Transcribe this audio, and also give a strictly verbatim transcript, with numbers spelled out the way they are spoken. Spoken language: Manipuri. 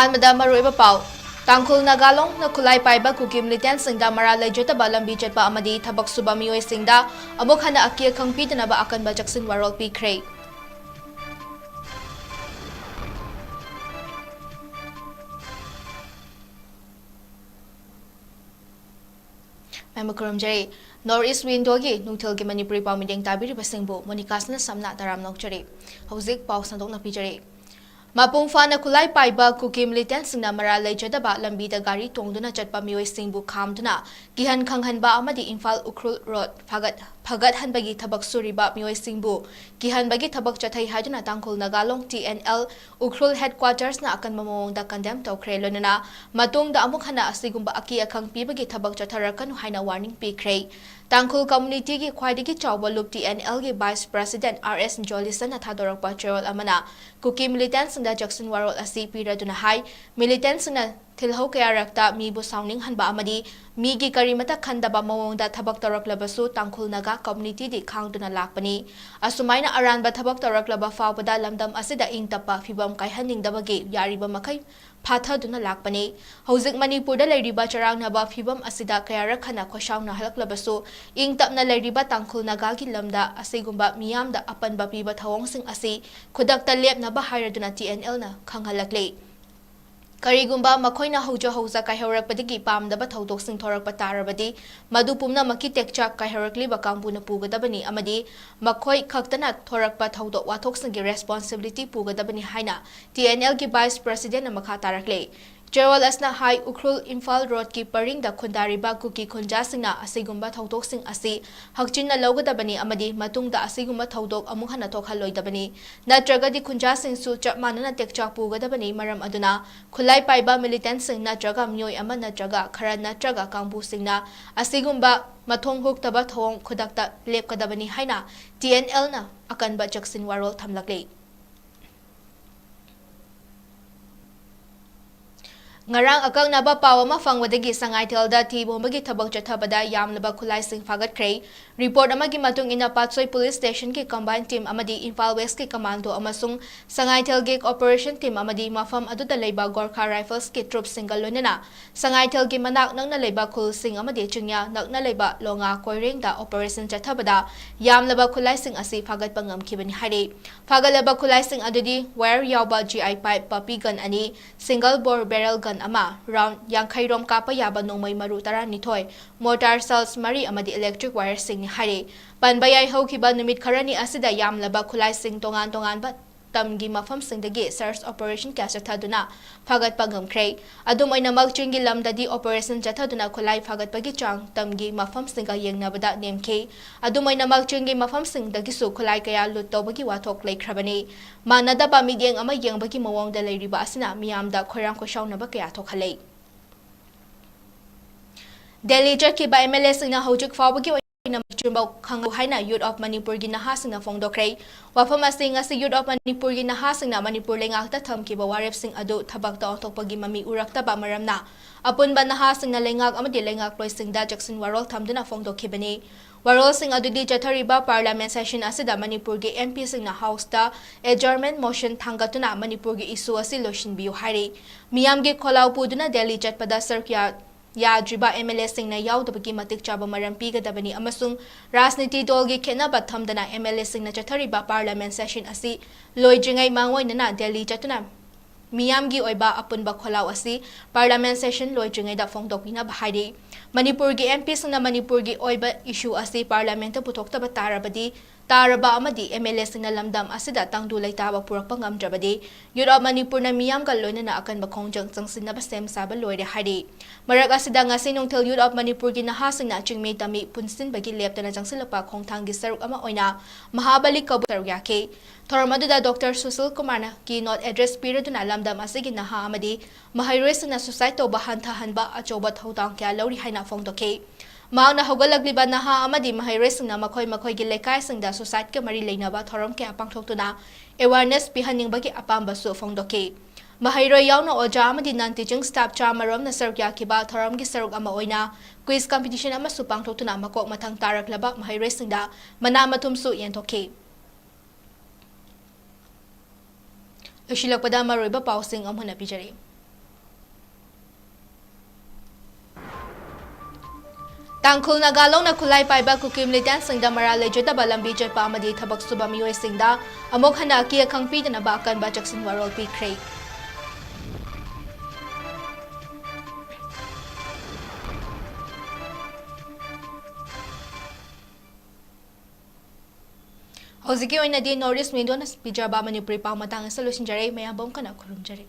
ꯑꯍꯥꯟꯕꯗ ꯃꯔꯨꯑꯣꯏꯕ ꯄꯥꯎ꯫ ꯇꯥꯡꯈꯨꯜ ꯅꯥꯒꯥ ꯂꯣꯡꯅ ꯈꯨꯠꯂꯥꯏ ꯄꯥꯏꯕ ꯀꯨꯀꯤ ꯃꯤꯂꯤꯇꯦꯟꯁꯤꯡꯗ ꯃꯔꯥꯜ ꯂꯩꯖꯗꯕ ꯂꯝꯕꯤ ꯆꯠꯄ ꯑꯃꯗꯤ ꯊꯕꯛ ꯁꯨꯕ ꯃꯤꯑꯣꯏꯁꯤꯡꯗ ꯑꯃꯨꯛ ꯍꯟꯅ ꯑꯀꯤ ꯑꯈꯪ ꯄꯤꯗꯅꯕ ꯑꯀꯟꯕ ꯆꯦꯛꯁꯤꯟ ꯋꯥꯔꯣꯜ ꯄꯤꯈ꯭ꯔꯦ꯫ ꯃꯌꯥꯝꯕꯨ ꯈꯨꯔꯨꯝꯖꯔꯤ꯫ North East Window ꯒꯤ ꯅꯨꯡꯊꯤꯜꯒꯤ ꯃꯅꯤꯄꯨꯔꯤ ꯄꯥꯎ ꯃꯤꯠꯌꯦꯡ ꯇꯥꯕꯤꯔꯤꯕꯁꯤꯡꯕꯨ ꯃꯣꯅꯤꯀꯥꯁꯅ ꯁꯝꯅ ꯇꯔꯥꯝꯅ ꯑꯣꯛꯆꯔꯤ꯫ ꯍꯧꯖꯤꯛ ꯄꯥꯎ ꯁꯟꯗꯣꯛꯅ ꯄꯤꯖꯔꯤ꯫ ꯃꯄꯨꯡ ꯐꯥꯅ ꯈꯨꯠꯂꯥꯏ ꯄꯥꯏꯕ ꯀꯨꯀꯤ ꯃꯤꯂꯤꯇꯦꯟꯁꯤꯡꯅ ꯃꯔꯥꯜ ꯂꯩꯖꯗꯕ ꯂꯝꯕꯤꯗ ꯒꯥꯔꯤ ꯇꯣꯡꯗꯨꯅ ꯆꯠꯄ ꯃꯤꯑꯣꯏꯁꯤꯡꯕꯨ ꯈꯥꯝꯗꯨꯅ ꯀꯤꯍꯟ ꯈꯪꯍꯟꯕ ꯑꯃꯗꯤ ꯏꯝꯐꯥꯜ ꯎꯈ꯭ꯔꯨꯜ ꯔꯣꯗ ꯐꯒꯠ-, ꯐꯒꯠꯍꯟꯕꯒꯤ ꯊꯕꯛ ꯁꯨꯔꯤꯕ ꯃꯤꯑꯣꯏꯁꯤꯡꯕꯨ ꯀꯤꯍꯟꯕꯒꯤ ꯊꯕꯛ ꯆꯠꯊꯩ ꯍꯥꯏꯗꯨꯅ ꯇꯥꯡꯈꯨꯜ ꯅꯥꯒꯥ ꯂꯣꯡ T N L Ukhrul headquarters ꯅ ꯑꯀꯟꯕ ꯃꯑꯣꯡꯗ condemn ꯇꯧꯈ꯭ꯔꯦ꯫ ꯂꯣꯏꯅꯅ ꯃꯇꯨꯡꯗ ꯑꯃꯨꯛ ꯍꯟꯅ ꯑꯁꯤꯒꯨꯝꯕ ꯑꯀꯤ ꯑꯈꯪ ꯄꯤꯕꯒꯤ ꯊꯕꯛ ꯆꯠꯊꯔꯛꯀꯅꯨ ꯍꯥꯏꯅ warning ꯄꯤꯈ꯭ꯔꯦ꯫ ꯇꯥꯡꯈꯨꯜ community ꯒꯤ ꯈ꯭ꯋꯥꯏꯗꯒꯤ ꯆꯥꯎꯕ ꯂꯨꯞ T N L ꯒꯤ vice president R S Jolison ꯅ ꯊꯥꯗꯣꯔꯛꯄ ꯆꯦꯔꯣꯜ ꯑꯃꯅ ꯀꯨꯀꯤ ꯃꯤꯂꯤꯇꯦꯟꯁꯤꯡꯗ ꯆꯦꯛꯁꯤꯟ ꯋꯥꯔꯣꯜ ꯑꯁꯤ ꯄꯤꯔꯗꯨꯅ ꯍꯥꯏ, ꯃꯤꯂꯤꯇꯦꯟꯁꯤꯡꯅ ꯊꯤꯜꯍꯧ ꯀꯌꯥꯔꯛꯇ ꯃꯤꯕꯨ ꯁꯥꯎꯅꯤꯡꯍꯟꯕ ꯑꯃꯗꯤ ꯃꯤꯒꯤ ꯀꯔꯤꯃꯇ ꯈꯟꯗꯕ ꯃꯑꯣꯡꯗ ꯊꯕꯛ ꯇꯧꯔꯛꯂꯕꯁꯨ ꯇꯥꯡꯈꯨꯜ ꯅꯥꯒꯥ community ꯗꯤ ꯈꯥꯡꯗꯨꯅ ꯂꯥꯛꯄꯅꯤ꯫ ꯑꯁꯨꯃꯥꯏꯅ ꯑꯔꯥꯟꯕ ꯊꯕꯛ ꯇꯧꯔꯛꯂꯕ ꯐꯥꯎꯕꯗ ꯂꯝꯗꯝ ꯑꯁꯤꯗ ꯏꯪ ꯇꯞꯄ ꯐꯤꯕꯝ ꯀꯥꯏꯍꯟꯅꯤꯡꯗꯕꯒꯤ ꯌꯥꯔꯤꯕ ꯃꯈꯩ ꯐꯥꯊꯗꯨꯅ ꯂꯥꯛꯄꯅꯤ꯫ ꯍꯧꯖꯤꯛ ꯃꯅꯤꯄꯨꯔꯗ ꯂꯩꯔꯤꯕ ꯆꯔꯥꯡꯅꯕ ꯐꯤꯕꯝ ꯑꯁꯤꯗ ꯀꯌꯥꯔꯛ ꯍꯟꯅ ꯈꯣꯏꯁꯥꯎꯅꯍꯜꯂꯛꯂꯕꯁꯨ, ꯏꯪ ꯇꯞꯅ ꯂꯩꯔꯤꯕ ꯇꯥꯡꯈꯨꯜ ꯅꯥꯒꯥꯒꯤ ꯂꯝꯗ ꯑꯁꯤꯒꯨꯝꯕ ꯃꯤꯌꯥꯝꯗ ꯑꯄꯟꯕ ꯄꯤꯕ ꯊꯧꯑꯣꯡꯁꯤꯡ ꯑꯁꯤ ꯈꯨꯗꯛꯇ ꯂꯦꯞꯅꯕ ꯍꯥꯏꯔꯗꯨꯅ T N L ꯅ ꯈꯪꯍꯜꯂꯛꯂꯤ꯫ ꯀꯔꯤꯒꯨꯝꯕ ꯃꯈꯣꯏꯅ ꯍꯧꯖ ꯍꯧꯖ ꯀꯥꯏꯍꯧꯔꯛꯄꯗꯒꯤ ꯄꯥꯝꯗꯕ ꯊꯧꯗꯣꯛꯁꯤꯡ ꯊꯣꯔꯛꯄ ꯇꯥꯔꯕꯗꯤ, ꯃꯗꯨ ꯄꯨꯝꯅꯃꯛꯀꯤ ꯇꯦꯛꯆꯥꯛ ꯀꯥꯏꯍꯧꯔꯛꯂꯤꯕ ꯀꯥꯡꯕꯨꯅ ꯄꯨꯒꯗꯕꯅꯤ ꯑꯃꯗꯤ ꯃꯈꯣꯏ ꯈꯛꯇꯅ ꯊꯣꯔꯛꯄ ꯊꯧꯗꯣꯛ ꯋꯥꯊꯣꯛꯁꯤꯡꯒꯤ responsibility ꯄꯨꯒꯗꯕꯅꯤ ꯍꯥꯏꯅ T N L ꯒꯤ vice president ꯅ ꯃꯈꯥ ꯇꯥꯔꯛꯂꯤ꯫ ꯆꯦꯔꯣꯜ ꯑꯁꯤꯅ ꯍꯥꯏ, ꯎꯈ꯭ꯔꯨꯜ ꯏꯝꯐꯥꯜ ꯔꯣꯗꯀꯤ ꯄꯔꯤꯡꯗ ꯈꯨꯟꯗꯥꯔꯤꯕ ꯀꯨꯀꯤ ꯈꯨꯟꯖꯥꯁꯤꯡꯅ ꯑꯁꯤꯒꯨꯝꯕ ꯊꯧꯗꯣꯛꯁꯤꯡ ꯑꯁꯤ ꯍꯛꯆꯤꯟꯅ ꯂꯧꯒꯗꯕꯅꯤ ꯑꯃꯗꯤ ꯃꯇꯨꯡꯗ ꯑꯁꯤꯒꯨꯝꯕ ꯊꯧꯗꯣꯛ ꯑꯃꯨꯛ ꯍꯟꯅ ꯊꯣꯛꯍꯜꯂꯣꯏꯗꯕꯅꯤ꯫ ꯅꯠꯇ꯭ꯔꯒꯗꯤ ꯈꯨꯟꯖꯥꯁꯤꯡꯁꯨ ꯆꯞ ꯃꯥꯟꯅꯅ ꯇꯦꯛꯆꯥꯛ ꯄꯨꯒꯗꯕꯅꯤ꯫ ꯃꯔꯝ ꯑꯗꯨꯅ ꯈꯨꯠꯂꯥꯏ ꯄꯥꯏꯕ ꯃꯤꯂꯤꯇꯦꯟꯁꯤꯡ ꯅꯠꯇ꯭ꯔꯒ ꯃꯤꯑꯣꯏ ꯑꯃ ꯅꯠꯇ꯭ꯔꯒ ꯈꯔ ꯅꯠꯇ꯭ꯔꯒ ꯀꯥꯡꯕꯨꯁꯤꯡꯅ ꯑꯁꯤꯒꯨꯝꯕ ꯃꯊꯣꯡ ꯍꯨꯛꯇꯕ ꯊꯧꯑꯣꯡ ꯈꯨꯗꯛꯇ ꯂꯦꯞꯀꯗꯕꯅꯤ ꯍꯥꯏꯅ T N L ꯅ ꯑꯀꯟꯕ ꯆꯦꯛꯁꯤꯟ ꯋꯥꯔꯣꯜ ꯊꯝꯂꯛꯂꯤ꯫ ꯉꯔꯥꯡ ꯑꯀꯛꯅꯕ ꯄꯥꯎ ꯑꯃ ꯐꯪꯕꯗꯒꯤ ꯁꯉꯥꯏꯊꯦꯜꯗ ꯊꯤ ꯍꯨꯝꯕꯒꯤ ꯊꯕꯛ ꯆꯠꯊꯕꯗ ꯌꯥꯝꯂꯕ ꯈꯨꯠꯂꯥꯏꯁꯤꯡ ꯐꯥꯒꯠꯈ꯭ꯔꯦ꯫ Report ꯑꯃꯒꯤ ꯃꯇꯨꯡ ꯏꯟꯅ, ꯄꯥꯠꯁꯣꯏ Police Station ꯒꯤ Combined Team ꯑꯃꯗꯤ ꯏꯝꯐꯥꯜ West ꯀꯤ Commando ꯑꯃꯁꯨꯡ ꯁꯉꯥꯏꯊꯦꯜꯒꯤ Operation Team ꯑꯃꯗꯤ ꯃꯐꯝ ꯑꯗꯨꯗ ꯂꯩꯕ Gorkha Rifles ꯀꯤ troops ꯁꯤꯡꯒ ꯂꯣꯏꯅꯅ ꯁꯉꯥꯏꯊꯦꯜꯒꯤ ꯃꯅꯥꯛ ꯅꯛꯅ ꯂꯩꯕ ꯈꯨꯜꯁꯤꯡ ꯑꯃꯗꯤ ꯆꯤꯡꯌꯥ ꯅꯛꯅ ꯂꯩꯕ ꯂꯣꯉꯥ ꯀꯣꯏꯔꯦꯡꯗ operation ꯆꯠꯊꯕꯗ ꯌꯥꯝꯂꯕ ꯈꯨꯠꯂꯥꯏꯁꯤꯡ ꯑꯁꯤ ꯐꯥꯒꯠꯄ ꯉꯝꯈꯤꯕꯅꯤ ꯍꯥꯏꯔꯤ꯫ ꯐꯥꯒꯠꯂꯕ ꯈꯨꯠꯂꯥꯏꯁꯤꯡ ꯑꯗꯨꯗꯤ wire ꯌꯥꯎꯕ G I pipe, puppy gun ꯑꯅꯤ, single bore barrel gun ꯑꯃ, round ꯌꯥꯡꯈꯩ ꯔꯣꯝ ꯀꯥꯞꯄ ꯌꯥꯕ ꯅꯣꯡꯃꯩ ꯃꯔꯨ ꯇꯔꯥꯅꯤꯊꯣꯏ, mortar shells ꯃꯔꯤ ꯑꯃꯗꯤ electric wire ꯁꯤꯡꯅꯤ ꯍꯥꯏꯔꯤ꯫ ꯄꯟꯕ ꯌꯥꯏ, ꯍꯧꯈꯤꯕ ꯅꯨꯃꯤꯠ ꯈꯔꯅꯤ ꯑꯁꯤꯗ ꯌꯥꯝꯂꯕ ꯈꯨꯠꯂꯥꯏꯁꯤꯡ ꯇꯣꯉꯥꯟ ꯇꯣꯉꯥꯟꯕ ꯇꯝꯒꯤ ꯃꯐꯝꯁꯤꯡꯗꯒꯤ search operation ꯀꯌꯥ ꯆꯠꯊꯗꯨꯅ ꯐꯥꯒꯠꯄ ꯉꯝꯈ꯭ꯔꯦ꯫ ꯑꯗꯨꯝ ꯑꯣꯏꯅꯃꯛ, ꯆꯤꯡꯒꯤ ꯂꯝꯗꯗꯤ operation ꯆꯠꯊꯗꯨꯅ ꯈꯨꯠꯂꯥꯏ ꯐꯥꯒꯠꯄꯒꯤ ꯆꯥꯡ ꯇꯝꯒꯤ ꯃꯐꯝꯁꯤꯡꯒ ꯌꯦꯡꯅꯕꯗ ꯅꯦꯝꯈꯤ꯫ ꯑꯗꯨꯝ ꯑꯣꯏꯅꯃꯛ, ꯆꯤꯡꯒꯤ ꯃꯐꯝꯁꯤꯡꯗꯒꯤꯁꯨ ꯈꯨꯠꯂꯥꯏ ꯀꯌꯥ loot ꯇꯧꯕꯒꯤ ꯋꯥꯊꯣꯛ ꯂꯩꯈ꯭ꯔꯕꯅꯤ꯫ ꯃꯥꯟꯅꯗꯕ ꯃꯤꯠꯌꯦꯡ ꯑꯃ ꯌꯦꯡꯕꯒꯤ ꯃꯑꯣꯡꯗ ꯂꯩꯔꯤꯕ ꯑꯁꯤꯅ ꯃꯤꯌꯥꯝꯗ ꯈꯣꯏꯔꯥꯡ ꯈꯣꯏꯁꯥꯎꯅꯕ ꯀꯌꯥ ꯊꯣꯛꯍꯜꯂꯦ꯫ ꯗꯦꯜꯂꯤ ꯆꯠꯈꯤꯕ M L A ꯁꯤꯡꯅ ꯍꯧꯖꯤꯛ ꯐꯥꯎꯕꯒꯤ ꯑꯣꯏꯅ ꯃꯆꯤꯟꯕꯥꯎ ꯈꯪꯍꯧ ꯍꯥꯏꯅ Youth of Manipur ꯒꯤ ꯅꯍꯥꯁꯤꯡꯅ ꯐꯣꯡꯗꯣꯛꯈ꯭ꯔꯦ꯫ ꯋꯥꯐꯝ ꯑꯁꯤ ꯉꯁꯤ Youth of Manipur ꯒꯤ ꯅꯍꯥꯁꯤꯡꯅ ꯃꯅꯤꯄꯨꯔ ꯂꯩꯉꯥꯛꯇ ꯊꯝꯈꯤꯕ ꯋꯥꯔꯦꯞꯁꯤꯡ ꯑꯗꯨ ꯊꯕꯛꯇ ꯑꯣꯟꯊꯣꯛꯄꯒꯤ ꯃꯃꯤ ꯎꯔꯛꯇꯕ ꯃꯔꯝꯅ ꯑꯄꯨꯟꯕ ꯅꯍꯥꯁꯤꯡꯅ ꯂꯩꯉꯥꯛ ꯑꯃꯗꯤ ꯂꯩꯉꯥꯛꯂꯣꯏꯁꯤꯡꯗ ꯆꯦꯛꯁꯤꯟ ꯋꯥꯔꯣꯜ ꯊꯝꯗꯨꯅ ꯐꯣꯡꯗꯣꯛꯈꯤꯕꯅꯤ꯫ ꯋꯥꯔꯣꯜꯁꯤꯡ ꯑꯗꯨꯗꯤ ꯆꯠꯊꯔꯤꯕ Parliament session ꯑꯁꯤꯗ ꯃꯅꯤꯄꯨꯔꯒꯤ M P ꯁꯤꯡꯅ House ꯇ adjournment motion ꯊꯥꯡꯒꯠꯇꯨꯅ ꯃꯅꯤꯄꯨꯔꯒꯤ issue ꯑꯁꯤ ꯂꯣꯏꯁꯤꯟꯕꯤꯌꯨ ꯍꯥꯏꯔꯤ꯫ ꯃꯤꯌꯥꯝꯒꯤ ꯈꯣꯜꯂꯥꯎ ꯄꯨꯗꯨꯅ ꯗꯦꯜꯂꯤ ꯆꯠꯄꯗ ꯁꯔꯨꯛ ꯌꯥ-, ꯌꯥꯗ꯭ꯔꯤꯕ M L A ꯁꯤꯡꯅ ꯌꯥꯎꯗꯕꯒꯤ ꯃꯇꯤꯛ ꯆꯥꯕ ꯃꯔꯝ ꯄꯤꯒꯗꯕꯅꯤ ꯑꯃꯁꯨꯡ ꯔꯥꯖꯅꯤꯇꯤ ꯗꯜꯒꯤ ꯈꯦꯠꯅꯕ ꯊꯝꯗꯅ M L A ꯁꯤꯡꯅ ꯆꯠꯊꯔꯤꯕ Parliament session ꯑꯁꯤ ꯂꯣꯏꯗ꯭ꯔꯤꯉꯩ ꯃꯥꯡꯑꯣꯏꯅꯅ ꯗꯦꯜꯂꯤ ꯆꯠꯇꯨꯅ ꯃꯤꯌꯥꯝꯒꯤ ꯑꯣꯏꯕ ꯑꯄꯨꯟꯕ ꯈꯣꯜꯂꯥꯎ ꯑꯁꯤ Parliament session ꯂꯣꯏꯗ꯭ꯔꯤꯉꯩꯗ ꯐꯣꯡꯗꯣꯛꯄꯤꯅꯕ ꯍꯥꯏꯔꯤ꯫ ꯃꯅꯤꯄꯨꯔꯒꯤ M P ꯁꯤꯡꯅ ꯃꯅꯤꯄꯨꯔꯒꯤ ꯑꯣꯏꯕ issue ꯑꯁꯤ Parliament ꯇ ꯄꯨꯊꯣꯛꯇꯕ ꯇꯥꯔꯕꯗꯤ, ꯇꯥꯔꯕ ꯑꯃꯗꯤ M L A ꯁꯤꯡꯅ ꯂꯝꯗꯝ ꯑꯁꯤꯗ ꯇꯪꯗꯨ ꯂꯩꯇꯥꯕ ꯄꯨꯔꯛꯄ ꯉꯝꯗ꯭ꯔꯕꯗꯤ, Youth of Manipur ꯅ ꯃꯤꯌꯥꯝꯒ ꯂꯣꯏꯅꯅ ꯑꯀꯟꯕ ꯈꯣꯡꯖꯪ ꯆꯪꯁꯤꯟꯅꯕ ꯁꯦꯝ ꯁꯥꯕ ꯂꯣꯏꯔꯦ ꯍꯥꯏꯔꯤ꯫ ꯃꯔꯛ ꯑꯁꯤꯗ, ꯉꯁꯤ ꯅꯨꯡꯊꯤꯜ Youth of Manipur ꯒꯤ ꯅꯍꯥꯁꯤꯡꯅ ꯆꯤꯡꯃꯤ ꯇꯝꯃꯤ ꯄꯨꯟꯁꯤꯟꯕꯒꯤ ꯂꯦꯞꯇꯅ ꯆꯪꯁꯤꯜꯂꯛꯄ ꯈꯣꯡꯊꯥꯡꯒꯤ ꯁꯔꯨꯛ ꯑꯃ ꯑꯣꯏꯅ ꯃꯍꯥꯕꯂꯤ ꯀꯕꯨ ꯁꯔꯨꯛ ꯌꯥꯈꯤ꯫ ꯊꯧꯔꯝ ꯑꯗꯨꯗ Doctor ꯁꯨꯁꯤꯜ ꯀꯨꯃꯥꯔꯅ keynote address ꯄꯤꯔꯗꯨꯅ ꯂꯝꯗꯝ ꯑꯁꯤꯒꯤ ꯅꯍꯥ ꯑꯃꯗꯤ ꯃꯍꯩꯔꯣꯏꯁꯤꯡꯅ suicide ꯇꯧꯕ ꯍꯟꯊꯍꯟꯕ ꯑꯆꯧꯕ ꯊꯧꯗꯥꯡ ꯀꯌꯥ ꯂꯧꯔꯤ ꯍꯥꯏꯅ ꯐꯣꯡꯗꯣꯛꯈꯤ꯫ ꯃꯍꯥꯛꯅ ꯍꯧꯒꯠꯂꯛꯂꯤꯕ ꯅꯍꯥ ꯑꯃꯗꯤ ꯃꯍꯩꯔꯣꯏꯁꯤꯡꯅ ꯃꯈꯣꯏ ꯃꯈꯣꯏꯒꯤ ꯂꯩꯀꯥꯏꯁꯤꯡꯗ suicide ꯀ ꯃꯔꯤ ꯂꯩꯅꯕ ꯊꯧꯔꯝ ꯀꯌꯥ ꯄꯥꯡꯊꯣꯛꯇꯨꯅ awareness ꯄꯤꯍꯟꯅꯤꯡꯕꯒꯤ ꯑꯄꯥꯝꯕꯁꯨ ꯐꯣꯡꯗꯣꯛꯈꯤ꯫ ꯃꯍꯩꯔꯣꯏ ꯌꯥꯎꯅ ꯑꯣꯖꯥ ꯑꯃꯗꯤ non teaching staff ꯆꯥꯝꯃꯔꯣꯝꯅ ꯁꯔꯨꯛ ꯌꯥꯈꯤꯕ ꯊꯧꯔꯝꯒꯤ ꯁꯔꯨꯛ ꯑꯃ ꯑꯣꯏꯅ quiz competition ꯑꯃꯁꯨ ꯄꯥꯡꯊꯣꯛꯇꯨꯅ ꯃꯀꯣꯛ ꯃꯊꯪ ꯇꯥꯔꯛꯂꯕ ꯃꯍꯩꯔꯣꯏꯁꯤꯡꯗ ꯃꯅꯥ ꯃꯊꯨꯝꯁꯨ ꯌꯦꯟꯊꯣꯛꯈꯤ꯫ ꯂꯣꯏꯁꯤꯜꯂꯛꯄꯗ ꯃꯔꯨꯑꯣꯏꯕ ꯄꯥꯎꯁꯤꯡ ꯑꯃꯨꯛ ꯍꯟꯅ ꯄꯤꯖꯔꯤ꯫ ꯇꯥꯡꯈꯨꯜ ꯅꯥꯒꯥ ꯂꯧꯅ ꯈꯨꯠꯂꯥꯏ ꯄꯥꯏꯕ ꯀꯨꯀꯤ militantꯁꯤꯡꯗ ꯃꯔꯥꯜ ꯂꯩꯖꯗꯕ ꯂꯝꯕꯤ ꯆꯠꯄ ꯑꯃꯗꯤ ꯊꯕꯛ ꯁꯨꯕ ꯃꯤꯑꯣꯏꯁꯤꯡꯗ ꯑꯃꯨꯛ ꯍꯟꯅ ꯑꯀꯤ ꯑꯈꯪ ꯄꯤꯗꯅꯕ ꯑꯀꯟꯕ ꯆꯦꯛꯁꯤꯟ ꯋꯥꯔꯣꯜ ꯄꯤꯈ꯭ꯔꯦ꯫ ꯍꯧꯖꯤꯛꯀꯤ ꯑꯣꯏꯅꯗꯤ North East Windowꯅ ꯄꯤꯖꯕ ꯃꯅꯤꯄꯨꯔꯤ ꯄꯥꯎ ꯃꯇꯥꯡ ꯑꯁꯤꯗ ꯂꯣꯏꯁꯤꯟꯖꯔꯦ꯫ ꯃꯌꯥꯝꯕꯨ ꯑꯃꯨꯛ ꯍꯟꯅ ꯈꯨꯔꯨꯝꯖꯔꯤ꯫